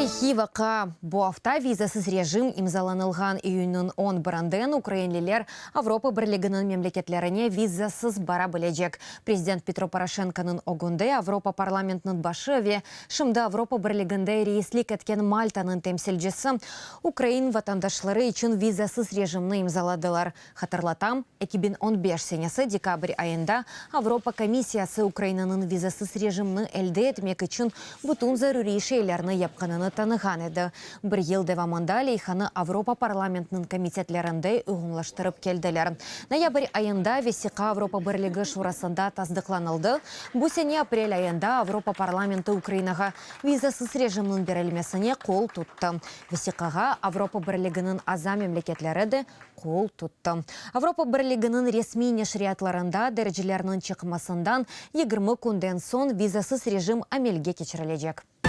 Tarihiy vaqia, bu afta vizasız rejim imzalanılğan iyünniñ on birinden ukrainliler Avropa Birliginiñ memleketlerine vizasız bara bilecek. Prezident Petro Poroşenkonıñ ögünde Avropa Parlamentiniñ başı ve şimdi Avropa Birliginde reislik etken Maltanıñ temsilcisi ukrain vatandaşları içün vizasız rejimni imzaladılar. Hatırlatam, 2015 senesi dekabr ayında Avropa Komissiyası Ukrainanıñ vizasız rejimni elde etmek içün bütün zaruriy şeylerni yapqanını tanığan edi. Bir yıl devamında leyhanı Avropa Parlamentiniñ komitetlerinde uyğunlaştırıp keldiler. Noyabr ayında vesiqa Avropa Birligi Şurasında tasdıqlanıldı. Bu sene aprel ayında Avropa Parlamenti Ukrainağa vizasız rejimniñ berilmesine qol tuttı. Vesiqağa Avropa Birliginiñ aza memleketleri de qol tuttı. Avropa Birliginiñ resmiy neşriyatlarında dercilerniñ çıqmasından 20 künden soñ vizasız rejim amelge keçirilecek.